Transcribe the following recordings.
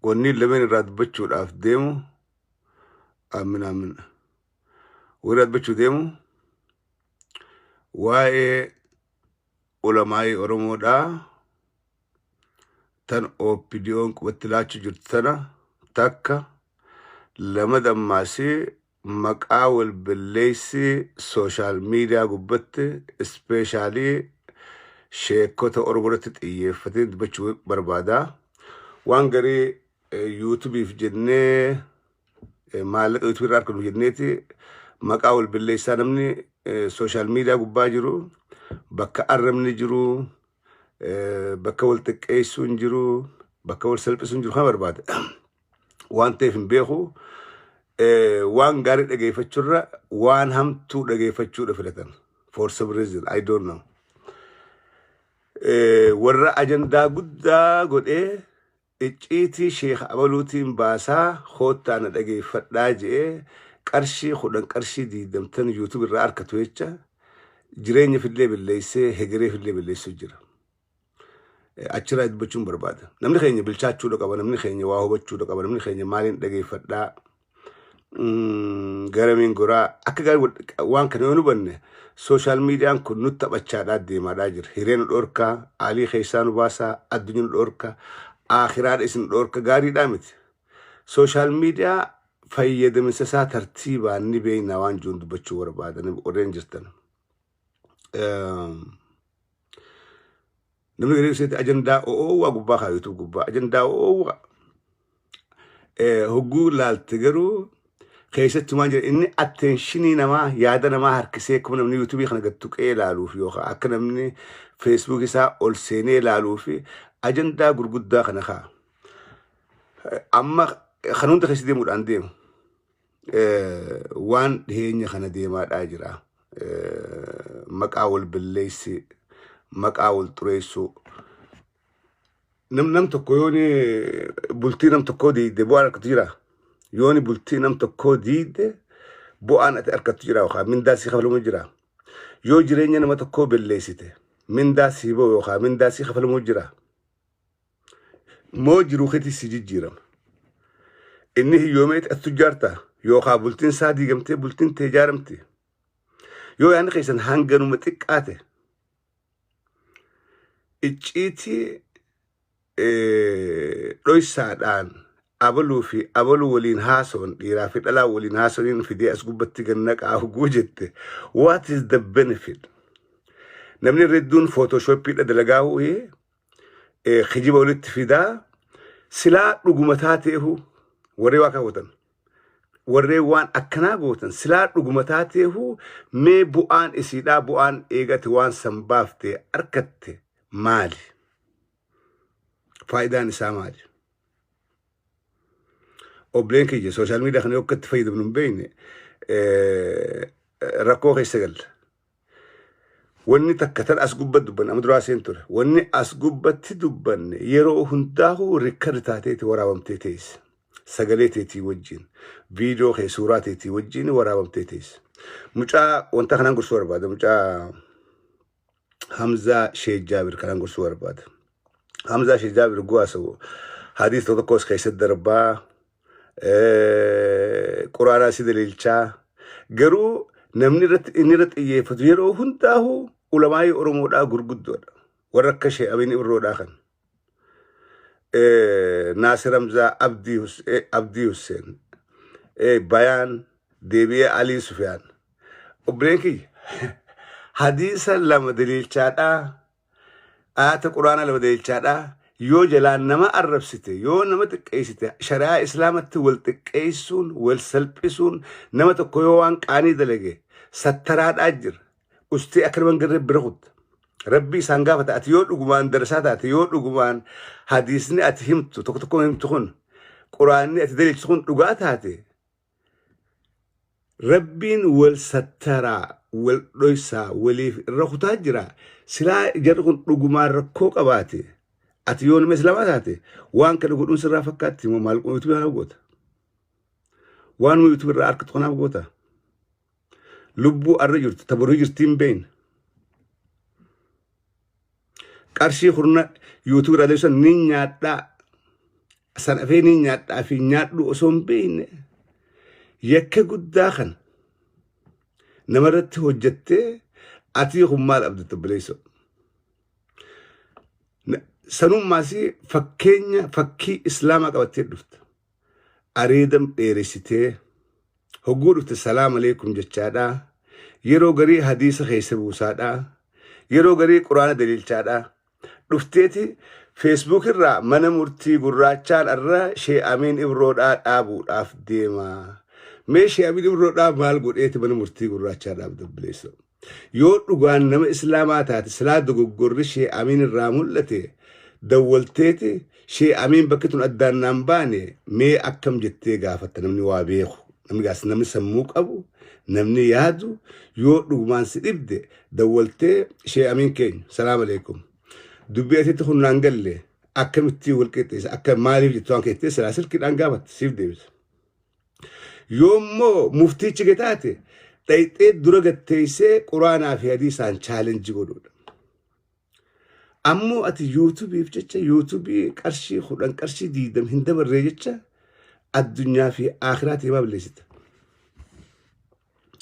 Wanni lameen irraa dubbachuudhaaf deemu, amin amin, warri irraa dubbachuu deemu waa'ee ulamaa'ii Oromoodhaa tan OPDO'n qubatti laachuu jirtu tana takka lama dammaasii maqaa wal balleessi social media gubbatti especially sheekota Oromoo irratti xiyyeeffatee dubbachuu barbaada. Waan garii YouTubeiif jennee, maallaqa YouTube irraa argannu jenneeti maqaa wal balleessaa. Namni social media gubbaa jiru bakka arrabni jiru, bakka wal xiqqeessuun jiru, bakka wal salphisuun jiru kana barbaada. Waan ta'eef hin beeku, waan gaarii dhageeffachuurra waan hamtuu dhageeffachuudha filatan. For some reason, I don't know. Warra ajandaa guddaa godhee icciitii sheekh abaluutiin baasaa koottaa na dhageeffadhaa je'ee qarshii 10, qarshii 20 YouTube irraa argatu jecha jireenya fillee balleessee hegeree fillee balleessuu jira. Achirraa dubbachuun barbaada. Namni keenya bilchaachuudha qaba. Namni keenya waa hubachuudha qaba. Namni keenya maaliin dhageeffadhaa, garamiin goraa akka gaarii waan kana yoo hubanne, social mediaan kun nutti taphachaadhaa deemaadhaa jira. Hiree nu dhorkaa, aalii keessaa nu baasaa, addunyaa nu dhorkaa, akhiraadha isin dhorka, gaariidhaa miti. Social media fayyadaminsa isaa tartiibaan ni beekna waan jiruun dubbachuu barbaada warreen jirtan. Namni garii isheetti ajandaa oowwaa gubbaa kaa YouTube gubbaa ajandaa oowwaa hogguu laalte garuu keessatti waan jira inni attentionii namaa, yaada namaa harkisee akkuma namni YouTubeii kana gad tuqee ilaaluuf yookaan akka namni Facebook isaa ol seenee ilaaluuf ajandaa gurguddaa kana kaa. Amma kan hunda keessa deemuudhaan deemu waan dhiyeenya kana deemaadhaa jira. Maqaa wal balleessi, maqaa wal xureessuu. Nam tokko yooni bultii nam tokkoo diigde bu'aan argatu jira. Yooni bultii nam tokkoo diigde bu'aan ati argattu jira yookaan mindaa sii kafalamu jira. Yoo jireenya nama tokkoo balleessite mindaa sii ba'u yookaan mindaa sii kafalamu jira. Moo jiruu keetii si jijjiirama. Inni hiyyoomee ati tujjaarta yookaan bultiin isaa diigamtee bultiin tee ijaaramti. Yoo yaadni keessan hanganuma xiqqaate, icciitii dhoysaadhaan abaluu fi abaluu waliin haasoon, dhiiraa fi dhalaa waliin haasoniin fidee as gubbatti gannaqaa huguu jette, what is the benefit? Namni hedduun Photoshopiidha dalagaa ho'ee kijiba walitti fidaa. Silaa dhuguma taateehu, warree waa kaawwatan, warreen waan akkanaa gootan, silaa dhuguma taateehu mee bu'aan isiidhaa, bu'aan eegate waan san baaftee argatte maali? Faayidaan isaa maali? Obboleen kiyya, social media kana yoo akka itti fayyadamnu hin beekne rakkoo keessa galla. Wanni takka tan as gubbatti dubbanne amma duraa seen ture. Wanni as gubbatti dubbanne yeroo hundaa'uu record taateeti waraabamtee teesse. Sagalee teetii wajjin, viidiyoo kee, suuraa teetii wajjin waraabamtee teesse. Mucaa wanta kanaan gorsuu barbaada. Mucaa Hamzaa Sheek Jaabir kanaan gorsuu barbaada. Hamzaa Sheek Jaabir guwaasa'u hadiis tokko tokkos keessatti darbaa, quraanaa si daliilchaa, garuu namni irratti inni irratti xiyyeeffatu yeroo hundaa'u ulamaayii Oromoodhaa gurguddoodha. Warra akka Shee Abiin Ibroodhaa kan. Naasir Hamzaa, Abdii Hussein, Bayaan deebi'ee Alii Sufiyaan. Obboleen kiyya, hadiisa lama daliilchaadhaa, ayata quraanaa lama daliilchaadhaa yoo jalaan nama arrabsite, yoo nama xiqqeessite, shari'aa islaamatti wal xiqqeessuun, wal salphisuun, nama tokko yoo waan qaanii dalage sattaraadhaa jira. Ustee akka nama hin garree bira kutta. Rabbi isaan gaafata. Ati yoo dhugumaan darasaa taate, yoo dhugumaan hadiisni ati himtu tokko tokko himtu kun, quraanni ati daliilchitu kun dhugaa taate, Rabbiin wal sattaraa, wal dhoysaa, waliif irra kutaa jira. Silaa jarri kun dhugumaan rakkoo qabaate, ati yoo nama islaamaa taate waan kana godhuun sirraa fakkaatti moo maal YouTube kanaaf goota? Waanuma YouTube irraa argatu kanaaf goota? Lubbuu arra jirtu ta borii jirti hin beekne. Qarshii kurna YouTube irraa deebisan ni nyaadhaa. San afeenii nyaadhaa fi nyaadhu osoo hin beekne yakka guddaa kana namarratti hojjettee atii kun maal abdatta, obboleessoo? Sanummaas fakkeenya fakkii islaamaa qabattee dhufta. Areedam dheeressitee hogguu dhufte salaam aleekum jechaadha. Yeroo garii hadiisa keessa buusaadha. Yeroo garii quraana daliilchaadha. Dhufteeti Facebook irraa mana murtii gurraachaan irra Shee Amiin Ibroodhaa dhaabuudhaaf deema. Mee Shee Amiin Ibroodhaa maal godheeti mana murtii gurraachaa dhaabda, obboleessoo? Yoo dhugaan nama islaamaa taate, silaa dogoggorri Shee Amiin irraa mul'ate dawwalteeti Shee Amiin bakki tun addaan naan baane mee akkam jettee gaafatta. Namni waa beeku, namni gaas, namni sammuu qabu, namni yaadu, yoo dhugumaan si dhibde dawwaltee Shee Amiin keenya, salaam aleekum, dubbii asitti kun naan galle, akkamitti wal qixxeessa, akka maaliif jettu waan keettee silaa silkiidhaan gaafatte siif deebisa. Yoommoo muftiichi gataate dhayxee dura gatteessee quraanaa fi hadiisaan challenge godhuudha. Ammoo ati YouTubeiif jecha, YouTubeii qarshii 10, qarshii 20 hin dabarree jecha addunyaa fi akhiraa himaa balleessita.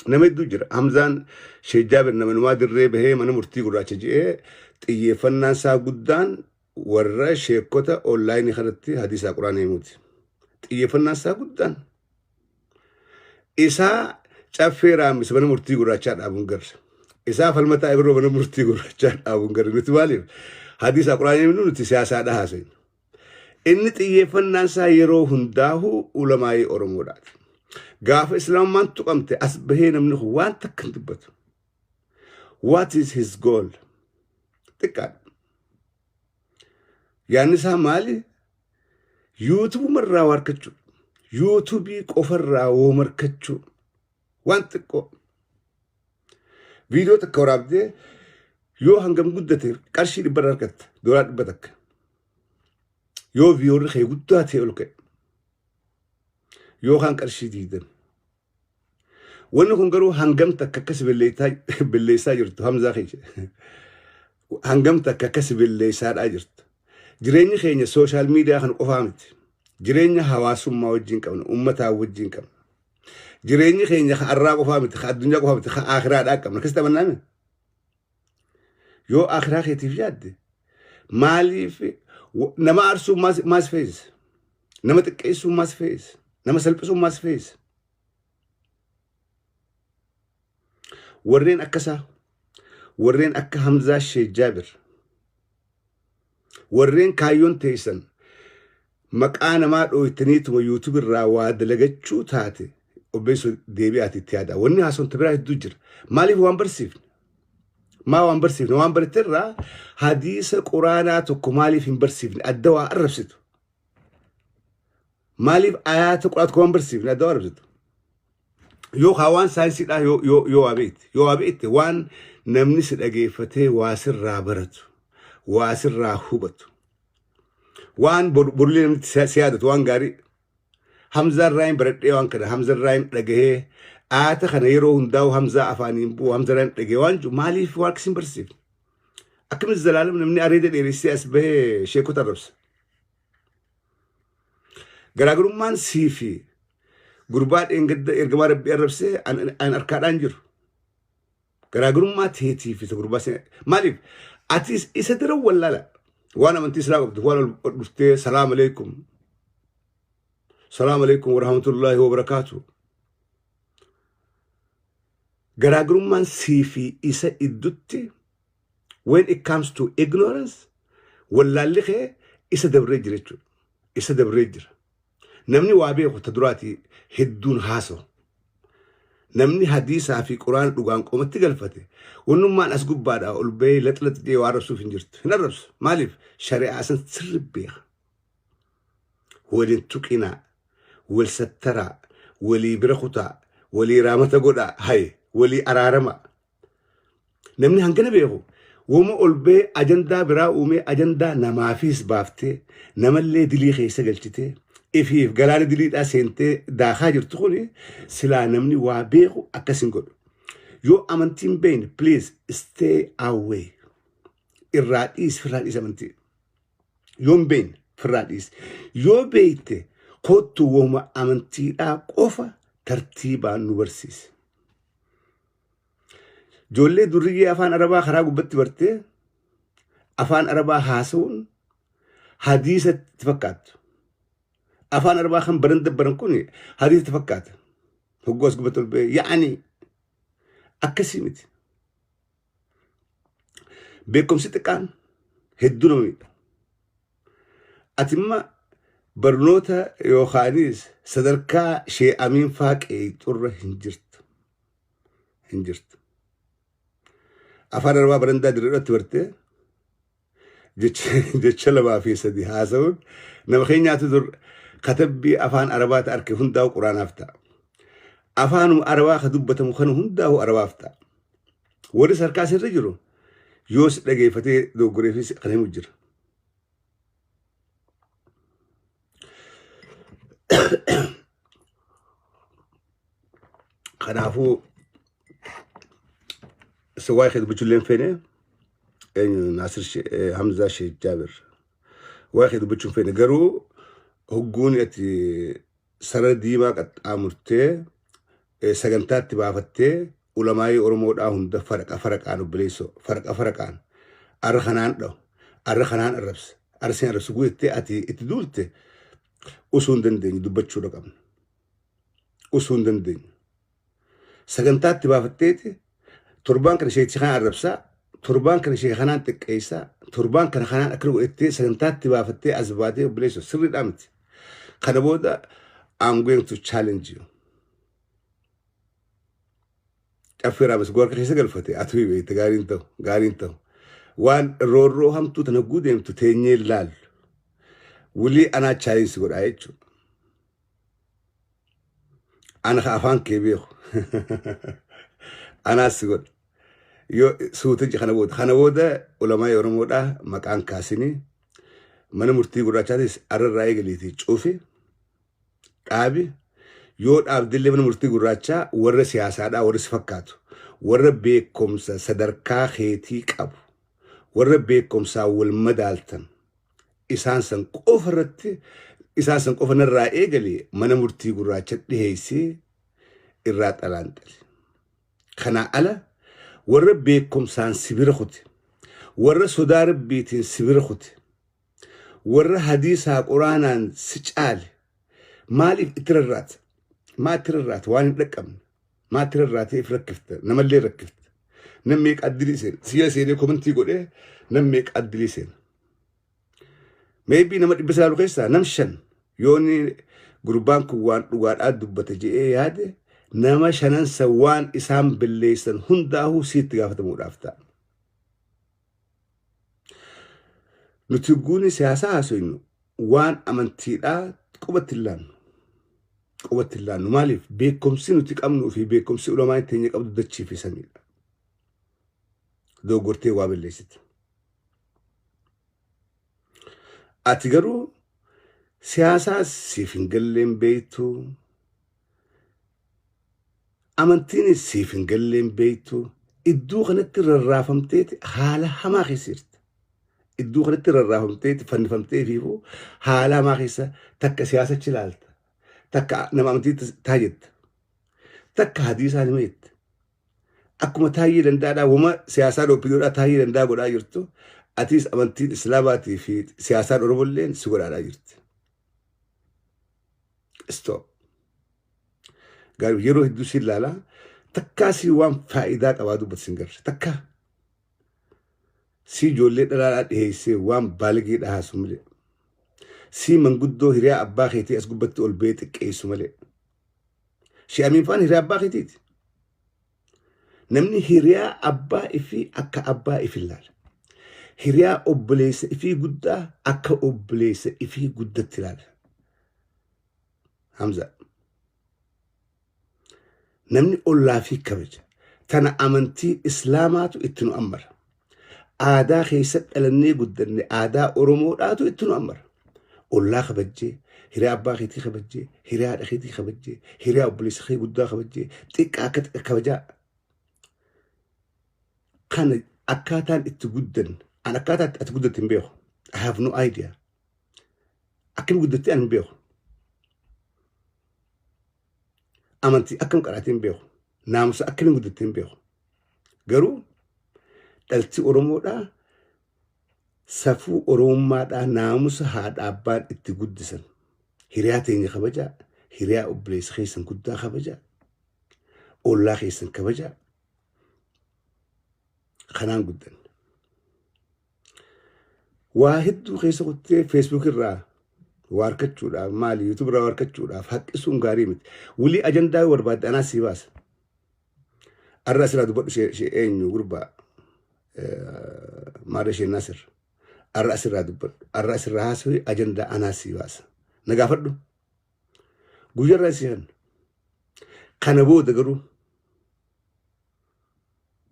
Nama hedduu jira. Hamzaan Sheek Jaabir nama dirree bahee mana murtii gurraacha je'ee xiyyeeffannaan isaa guddaan warra sheekota onlineii kanatti hadiisaa quraana himuuti. Xiyyeeffannaan isaa guddaan. Isaa caffee raammise mana murtii gurraachaa dhaabuun garra. Isaa falmataa ibiroo mana murtii gurraachaa dhaabuun garra. Nuti maaliif hadiisaa quraana himnu, nuti siyaasaadha haasofna. Inni xiyyeeffannaan isaa yeroo hundaahu ulamaayii Oromoodhaati. Gaafa islaamummaan tuqamte as bahee namni kun waan takka hin dubbatu. What is his goal? Xiqqaadha. Yaadni isaa maali? YouTubeuma irraa waa argachuu. YouTubeii qofarraa woo markachuu. Waan xiqqoo. Viidiyoo takka waraabdee yoo hangam guddate qarshii 100 irraa argatta. Doolaa 100. Yoo viewerri kee guddaa ta'e ol ka'e. Yookaan qarshii 20. Wanni kun garuu hangam takka akkas belleessaa jirtu Hamzaa keessa. Hangam takka akkas belleessaadhaa jirtu. Jireenyi keenya social media kan qofaa miti. Jireenya hawaasummaa wajjin qabna, uummataa wajjin qabna. Jireenyi keenya kan arraa qofaa miti, kan addunyaa qofaa miti, kan akhiraadhaa qabna. Akkasitti amannaame? Yoo akhiraa keetiif yaadde, maaliif nama aarsuu maas feesisa? Nama xiqqeessuu maas feesisa? Nama salphisuu maas feesisa? Warreen akkasaa, warreen akka Hamzaa Sheek Jaabir, warreen kaayyoon teessan maqaa namaa dhooytaniituma YouTube irraa waa dalagachuu taate, obbeessu deebi'aati itti yaada. Wanni haasofte biraa hedduu jira. Maaliif waan barsiifne? Maa waan barsiifne? Waan barate irraa hadiisa quraanaa tokko maaliif hin barsiifne? Adda waa arrabsitu. Maaliif ayaata quraanaa tokko waan barsiifne adda waa arrabsitu? Yookaan waan saayinsiidhaa yoo waa beekte, yoo waa beekte, waan namni si dhageeffatee waa sirraa baratu, waa sirraa hubatu, waan borullee namni si yaadatu, waan gaarii Hamzaa irraa hin baradhee, waan kana Hamza irraa hin dhagahee, aata kana yeroo hundaa'u Hamzaa afaaniin bu'u, Hamza irraa hin dhagahee waan jiru maaliif waan akkasiin barsiifne? Akkamitti zalaalam namni areeda dheeressee as bahee sheekota arrabsa? Garaagarummaan sii fi gurbaa dheengadda ergamaa rabbii arrabsee an harkaadhaan jiru. Garaagarummaa teetii fi gurbaa maaliif ati isa dara wallaala waan amantii islaa qabdu waan ol dhuftee salaam aleekum, salaam aleekum warahmatullaahi wabarakaatu. Garaagarummaan sii fi isa iddutti, when it comes to ignorance, wallaalli kee isa dabree jira jechuudha. Isa dabree jira. Namni waa beeku ta duraati hedduun haasawu. Namni hadiisaa fi quraana dhugaan qomatti galfate wannummaan as gubbaadhaa ol bahee laxlax jee waa arrabsuuf hin jirtu. Hin arrabsu. Maaliif? Shari'aa san sirri beeka. Waliin tuqinaa, wal sattaraa, walii bira kutaa, walii raamata godhaa, haye, walii araarama. Namni hangana beeku wama ol bahee ajandaa biraa uumee ajandaa namaafis baaftee namallee dilii keessa galchitee ifiif galaana diliidhaa seentee daakaa jirtu kuni silaa namni waa beeku akkas hin godhu. Yoo amantiin beekne, please stay away. Irraa dhiisi, irraa dhiisi amantii. Yoo hin beekne Firraa dhiisi. Yoo beekte kottu woma amantiidhaa qofa tartiibaan nu barsiisi. Ijoollee durriyyee afaan Arabaa karaa gubbatti bartee afaan Arabaa haasa'uun hadiisa itti fakkaattu. Afaan Arabaa kan baran dabbaran kun hadiisa itti fakkaata. Hogguu as gubbatti ol ba'ee yaa'anii akkasii miti. Beekumsi xiqqaan hedduu nama miidha. Ati imma barnoota yookaanis sadarkaa shee amiin faa qeeyxurra hin jirtu. Hin jirtu. Afaan Arabaa barandaa dirreedhatti bartee jecha lamaa fi sadi haasa'uun nama keenyaatu dur katabbii afaan Arabaa ta arke hundaa'u quraanaaf ta'a. Afaanuma Arabaa ka dubbatamu kana hundaa'u Arabaaf ta'a. Warri sarkaa sirri jiru yoo si dhageeffatee doggoreefis kan himu jira. Kanaafuu isa waa'ee kee dubbachuu illee hin feene eenyu Naasir Hamzaa Sheekh Jaabir waa'ee kee dubbachuu hin feene garuu hogguun ati sarara diimaa qaxxaamurtee sagantaatti baafattee ulamaayii Oromoodhaa hunda faraqa faraqaan obboleessoo faraqa faraqaan arra kanaan dhahu arra kanaan arrabsa arra sin arrabsu guuttee ati itti duulte usuu hin dandeenyu dubbachuudha qabna. Usuu hin dandeenyu. Sagantaatti baafatteeti torbaan kana sheechi kana arrabsaa torbaan kana ishee kanaan xiqqeessaa torbaan kana kanaan akkana godhattee sagantaatti baafattee as baatee obboleessoo sirriidhaa miti. Kana booda I'm going to challenge you. Caffee raamis harka keessa galfate ati beekte gaariin ta'u gaariin ta'u. Waan roorroo hamtuu tana guudeemtu teenyee laallu. Wulii anaa challenge godhaa jechuudha. Ana ka afaan kee beeku. Anaas si godha. Yoo suuta kana booda kana booda ulamaa Oromoodhaa maqaan kaasinii mana murtii gurraachaatis arrarraa eegaliitii cufi dhaabi yoo dhaabdillee mana murtii gurraachaa warra siyaasaadhaa warra si fakkaatu warra beekumsa sadarkaa keetii qabu warra beekumsaa wal madaaltan isaan san qofa irratti isaan san qofa narraa eegalee mana murtii gurraacha dhiheessee irraa xalaanxale. Kanaa ala warra beekumsaan si bira kute warra sodaa rabbiitiin si bira kute warra hadiisaa quraanaan si caale maaliif itti rarraata? Maa itti rarraata? Waan hin dhaqqabne. Maa itti rarraatee if rakkifta? Namallee rakkifta. Nam meeqa addilii seena? Siya seenee komantii godhee nam meeqa addilii seena? Maybe nama 900 keessaa nam shan yooni gurbaan kun waan dhugaadhaa dubbate je'ee yaade nama shanansa waan isaan balleessan hundaahuu siitti gaafatamuudhaaf ta'a. Nuti guuni siyaasaa haasofnu waan amantiidhaa qubatti hin laannu. Qubatti hin laannu. Maaliif beekumsi nuti qabnuu fi beekumsi ulamaan teenya qabdu dachii fi samiidha. Dogoggortee waa balleessite. Ati garuu siyaasaa siif hin galleen beektu. Amantiinis siif hin galleen beektu. Iddoo kanatti rarraafamteeti haala hamaa keessa jirta. Iddoo kanatti rarraafamteeti fannifamtee fiifuu haala hamaa keessa takka siyaasachi ilaalta. Takka nama amantii taajetta. Takka hadiisaa nima jetta. Akkuma Taayyee Danda'aadhaa wama siyaasaan OPDOdhaa Taayyee Danda'aa godhaa jirtu atiis amantiin Islaamaatii fi siyaasaan Oromolleen si godhaadhaa jirti. Stop. Gaarii yeroo hedduu si ilaalaa takkaa si waan faayidaa qabaa dubbatu sin garre takkaa. Si ijoollee dhalaadhaa dhiheessee waan baalagee dhahaasu malee. Si manguddoo hiriyaa abbaa keetii as gubbatti ol ba'ee xiqqeessu malee. Shee Amiin faan hiriyaa abbaa keetiiti. Namni hiriyaa abbaa ifii akka abbaa ifi ilaala. Hiriyaa obboleessa ifii guddaa akka obboleessa ifii guddatti ilaala. Hamza. Namni ollaa fi kabaja. Tana amantii Islaamaatu itti nu ammara. Aadaa keessa dhalannee guddanne aadaa Oromoodhaatu itti nu ammara. Ollaa kabajjee, hiriyaa abbaa keetii kabajjee, hiriyaa haadha keetii kabajjee, hiriyaa obboleessa kee guddaa kabajjee, xiqqaa akka xiqqa kabajaa. Kana akkaataan itti guddanne, an akkaataa ati guddatte hin beeku. I have no idea. Akkam guddattee ani hin beeku. Amantii akkam qaraatee hin beeku. Naamusa akkamiin guddattee hin beeku. Garuu dhalti Oromoodhaa safuu Oromummaadhaa naamusa haadha abbaan itti guddisan. Hiriyaa teenya kabajaa, hiriyaa obboleessa keessan guddaa kabajaa, ollaa keessan kabajaa. Kanaan guddanne. Waa hedduu keessa kuttee Facebook irraa waa argachuudhaaf maali YouTube irraa waa argachuudhaaf haqqisuun gaarii miti. Wulii ajandaa yoo barbaadde anaa sii baasa. Arra asirraa dubbadhu ishee eenyu gurbaa maarra ishee Nasir. Arra asirraa dubbadhu. Arra asirraa haasawii ajandaa anaa sii baasa. Na gaafadhu. Guyyarraa sii kenna. Kana booda garuu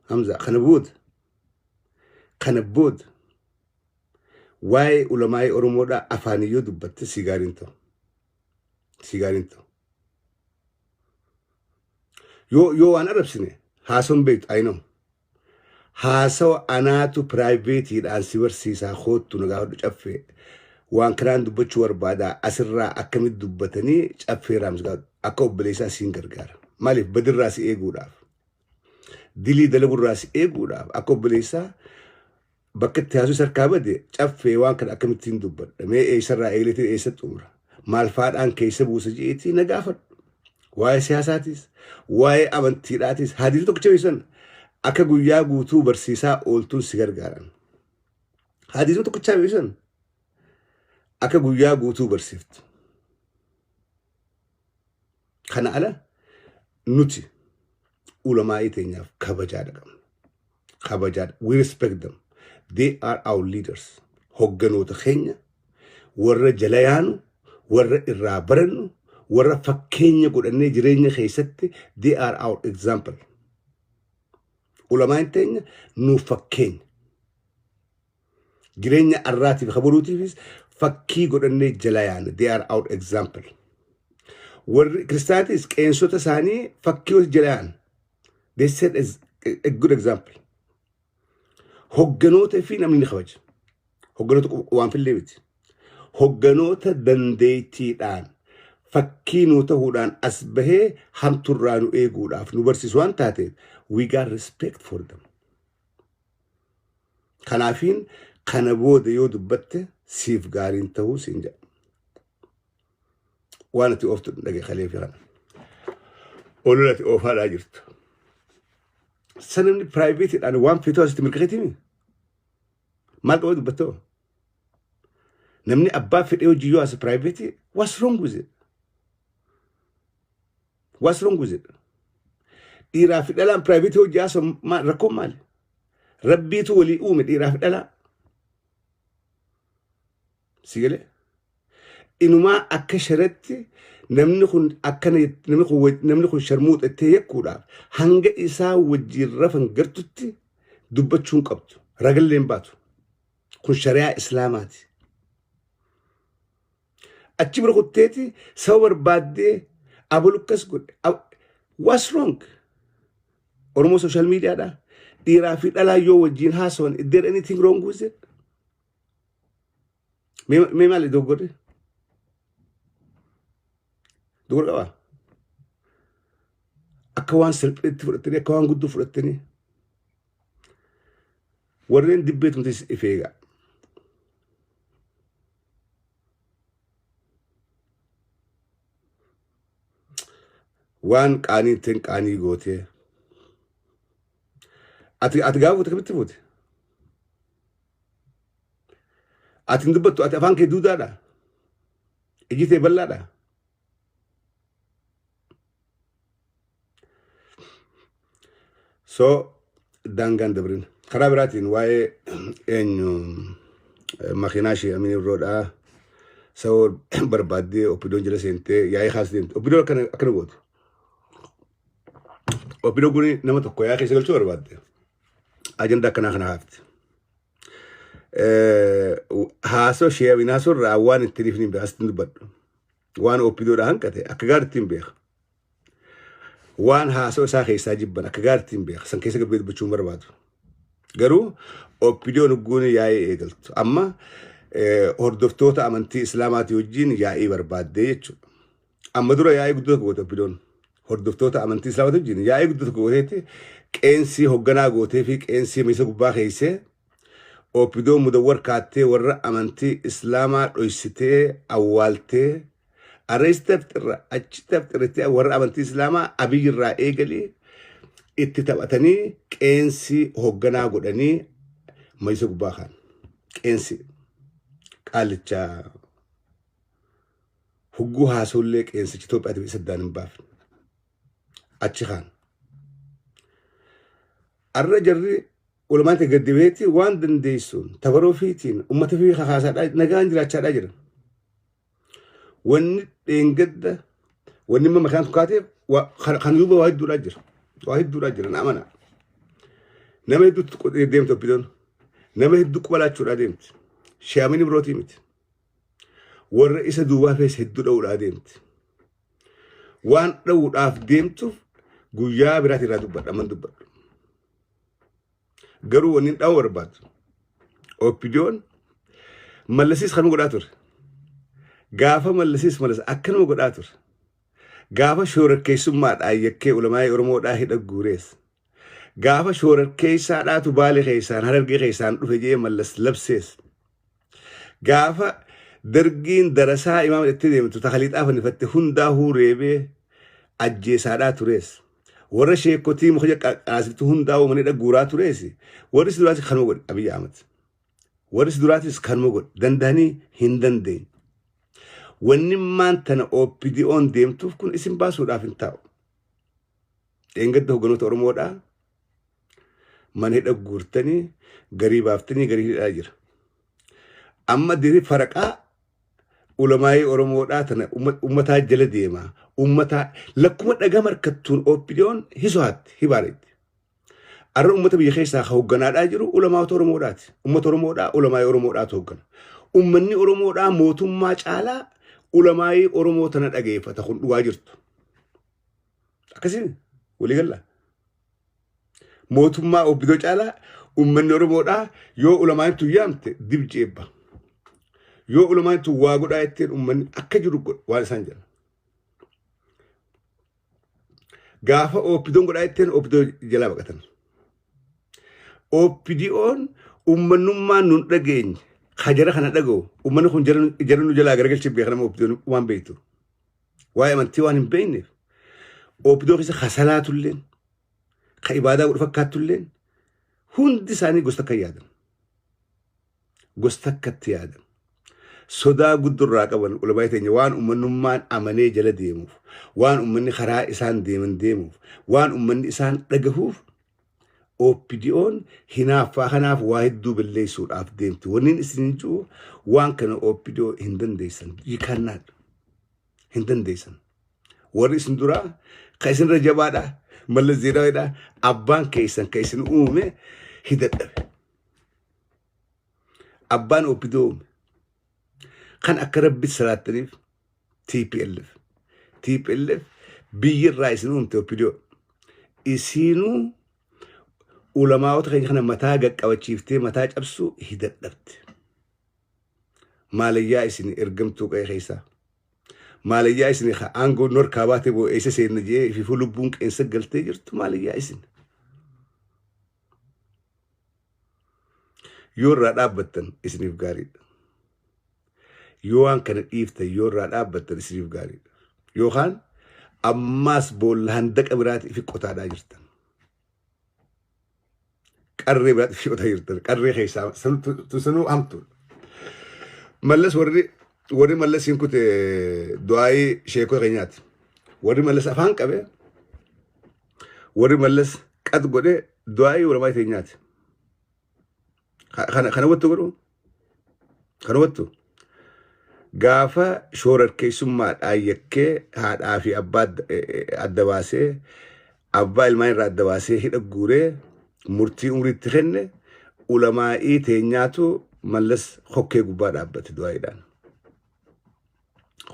Hamza kana booda kana booda waa'ee ulamaa'ii Oromoodhaa afaanii yoo dubbatte si gaariin ta'u. Si gaariin ta'u. Yoo waan arrabsine haasawan beektu I know. Haasawa anaatu piraayiveetiidhaan si barsiisaa koottu na gaafadhu caffee. Waan kanaan dubbachuu barbaadaa asirraa akkamitti dubbatanii caffee raamsi gaafadhu. Akka obboleessaa siin gargaara. Maaliif badirraa si eeguudhaaf. Dilii dalagurraa si eeguudhaaf akka obboleessaa bakka itti haasuu harkaa bade caffee waan kana akkamittiin dubbadha mee eessarraa eegaleetiin eessa xumura maal faadhaan keessa buusa jeetii na gaafadhu. Waa'ee siyaasaatis waa'ee amantiidhaatis hadiisa tokkicha beeksisan akka guyyaa guutuu barsiisaa ooltuun si gargaaran. Hadiisa tokkicha beeksisan akka guyyaa guutuu barsiiftu. Kana ala nuti ulamaa'ii teenyaaf kabajaadha qabna. Kabajaadha. We respect them. They are our leaders. Hogganoota keenya warra jala yaanu, warra irraa barannu, warra fakkeenya godhannee jireenya keessatti they are our example. Ulamaa'in teenya nuuf fakkeenya. Jireenya arraatiif kabaluutiifis fakkii godhannee jala yaana. They are our example. Warri kiristaanaatis qeensota isaanii fakkii jala yaana. They set as a good example. Hogganoota fi namni ni kabaja. Hogganoota waan fillee miti. Hogganoota dandeettiidhaan fakkii nuu ta'uudhaan as bahee hamturraa nu eeguudhaaf nu barsiisu waan taateef we got respect for them. Kanaafiin kana booda yoo dubbatte siif gaariin ta'uu siin jedha. Waan ati ooftu dhage kalee fi kana. Olola ati oofaadhaa jirtu. Sanamni piraayiveetiidhaan waan feetuu asitti mirkaneetimi. Maal qaba dubbattoo? Namni abbaa fedhee hojii yoo as piraayiveetii what's wrong with it? What's wrong with it? Dhiiraa fi dhalaan piraayiveetii hojii haasa'u rakkoon maali? Rabbiitu walii uume dhiiraa fi dhalaa. Si galee? Inumaa akka sharatti namni kun akkana namni kun sharmuuxa ittee yakkuudhaaf hanga isaa wajjin rafan gartutti dubbachuu hin qabdu. Ragallee hin baatu. Kun shari'aa Islaamaati. Achi bira kutteeti saba barbaaddee abalu akkas godhe. What's wrong? Oromoo social mediaadha. Dhiiraa fi dhalaa yoo wajjin haasawan is there anything wrong with it? Mee maali dogoggorri? Dogoggora qabaa? Akka waan salpheetti fudhattanii akka waan guddoo fudhattanii warreen dibbee tumtis if eegaa. Waan qaanii ittiin qaanii gootee. Ati gaafa fuute kamitti fuute? Ati hin dubbattu ati afaan kee duudaadha. Iji tee bal'aadha. So daangaan dabrin. Karaa biraatiin waa'ee eenyu makiinaa ishee Amiin Ibroodhaa sababa barbaaddee oppidoon jala seentee yaa'ii kaas deemte. Oppidoon akkana gootu. Oppidoon kun nama tokko yaa'ii keessa galchuu barbaadde. Ajandaa akkanaa kana haafti. Haasoo ishee Amiin haasoo irraa waan ittiin ifni hin beeku asitti hin dubbadhu. Waan oppidoodhaa hanqate akka gaariitti hin beeka. Waan haasoo isaa keessaa jibban akka gaariitti hin beeka. San keessa gabbee dubbachuu hin barbaadu. Garuu oppidoon hugguun yaa'ee eegaltu. Amma Hordoftoota amantii Islaamaatii wajjin yaa'ii barbaaddee jechuudha. Amma dura yaa'ii guddoo tokko goote OPDOn. Hordoftoota amantii Islaamaatii wajjin yaa'ii guddoo tokko gooteetti qeensii hogganaa gootee fi qeensii miisa gubbaa keessee OPDO mudawwar kaattee warra amantii Islaamaa dhoysitee awwaaltee arreessi tafxirra achi tafxirritti warra amantii Islaamaa Abiyyi irraa eegalee itti taphatanii qeensii hogganaa godhanii majlisa gubbaa kaan. Qeensi qaallicha hogguu haasawullee qeensichi Itoophiyaatiif isa addaan hin baafne. Achi kaan. Arra jarri walumaa galatti gadi baheetti waan dandeessuun tabaroo fiitiin uummata fi kakaasaadhaa nagaan jiraachaadhaa jira. Wanni dheengadda wanni amma makaan tukaateef kan duuba waa hedduudhaa jira. Waa hedduudhaa jira na amana. Nama hedduutti deemti OPDOn. Nama hedduu quba laachuudhaa deemti. Shi'amini birootii miti. Warra isa duubaa fees hedduu dha'uudhaa deemti. Waan dha'uudhaaf deemtuuf guyyaa biraati irraa dubbadha amman dubbadhu. Garuu wanni dha'uu barbaadu. OPDOn Mallasiis kanuma godhaa ture. Gaafa Mallasiis Mallas akkanuma godhaa ture. Gaafa shororkeessummaadhaan yakkee ulamaa'ii Oromoodhaa hidha guurees. Gaafa shororkeessaadhaatu Baale keessaan Harargee keessaan dhufe jee Mallas labsees. Gaafa Dargiin darasaa imaama jettee deemtu takaliixaa fannifatte hundaahuu reebee ajjeesaadhaa turees. Warra sheekotii muka qaraasiftu hundaa'uu mana guuraa turees. Warri si duraatis kanuma godhe Abiyyi Ahmad. Warri si duraatis kanuma godhe danda'anii hin dandeenye. Wanni maan tana OPDOn deemtuuf kun isin baasuudhaaf hin taa'u. Dheengadda hogganoota Oromoodhaa mana hidha guurtanii garii baaftanii garii hidhaa jira. Amma diri faraqaa ulamaayii Oromoodhaa tana ummataa jala deema. Ummataa lakkuma dhagaa markattuun OPDOn hisohaatti hibaareetti. Arra ummata biyya keessaa ka hogganaadhaa jiru ulamaawota Oromoodhaati. Ummata Oromoodhaa ulamaayii Oromoodhaatu hoggana. Ummanni Oromoodhaa mootummaa caalaa ulamaayii Oromoo tana dhageeffata kun dhugaa jirtu. Akkasiin walii galla. Mootummaa OPDO caalaa ummanni Oromoodhaa yoo ulamaan tun yaamte dib jeebba. Yoo ulamaan tun waa godhaa jetteen ummanni akka jiru godha waan isaan jedhan. Gaafa OPDOn godhaa jetteen OPDO jalaa baqatan. OPDOn ummannummaan nun dhageenye ka jara kana dhaga'u ummanni kun jara nu jalaa garagalchee beeka nama OPDOn waan beektu. Waa'ee amantii waan hin beekneef OPDO keessa ka salaatulleen ka ibaadaa godhu fakkaattulleen hundi isaanii gosa takka yaadan. Gosa takkatti yaadan. Sodaa guddurraa qaban ulamaa teenya waan ummannummaan amanee jala deemuuf, waan ummanni karaa isaan deeman deemuuf, waan ummanni isaan dhagahuuf OPDOn hinaaffaa kanaaf waa hedduu balleessuudhaaf deemti. Wanni isin jiru waan kana OPDO hin dandeessan. You cannot. Hin dandeessan. Warri isin duraa ka isinirra jabaadha. Mallas Zeenaawidha. Abbaan keessan ka isin uume hidadhabe. Abbaan OPDO uume. Kan akka rabbi salaattaniif TPLF. TPLF biyyi irraa isin uumte OPDO. Isiinuu ulamaa'ota keenya kana mataa gaqqabachiiftee mataa cabsuu hidadhabte. Maalayyaa isin ergamtuu qe'ee keessaa. Maalayyaa isin aangoo norkaa baatee boo eessa seenna jee ififuu lubbuun qeensa galtee jirtu maalayyaa isin. Yoo irraa dhaabbattan isiniif gaariidha. Yoo waan kana dhiiftan yoo irraa dhaabbattan isiniif gaariidha. Yookaan ammaas boolla handaqa biraati ifi qotaadhaa jirtan. Qarree biraati ifi qotaa jirtan. Qarree keessaa sanuu hamtuudha. Mallas warri Mallas hin kute du'aayii sheekota keenyaati. Warri Mallas afaan qabe warri Mallas qad godhe du'aayii ulamaa keenyaati. Kana hubattu godhu? Kana hubattu? Gaafa shoorarkeessummaadhaan yakkee haadhaa fi abbaa adda baasee abbaa ilmaan irraa adda baasee hidha guuree murtii umriitti kenne ulamaa'ii teenyaatu Mallas hokkee gubbaa dhaabbate du'aayiidhaan.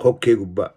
Hokkee gubbaa.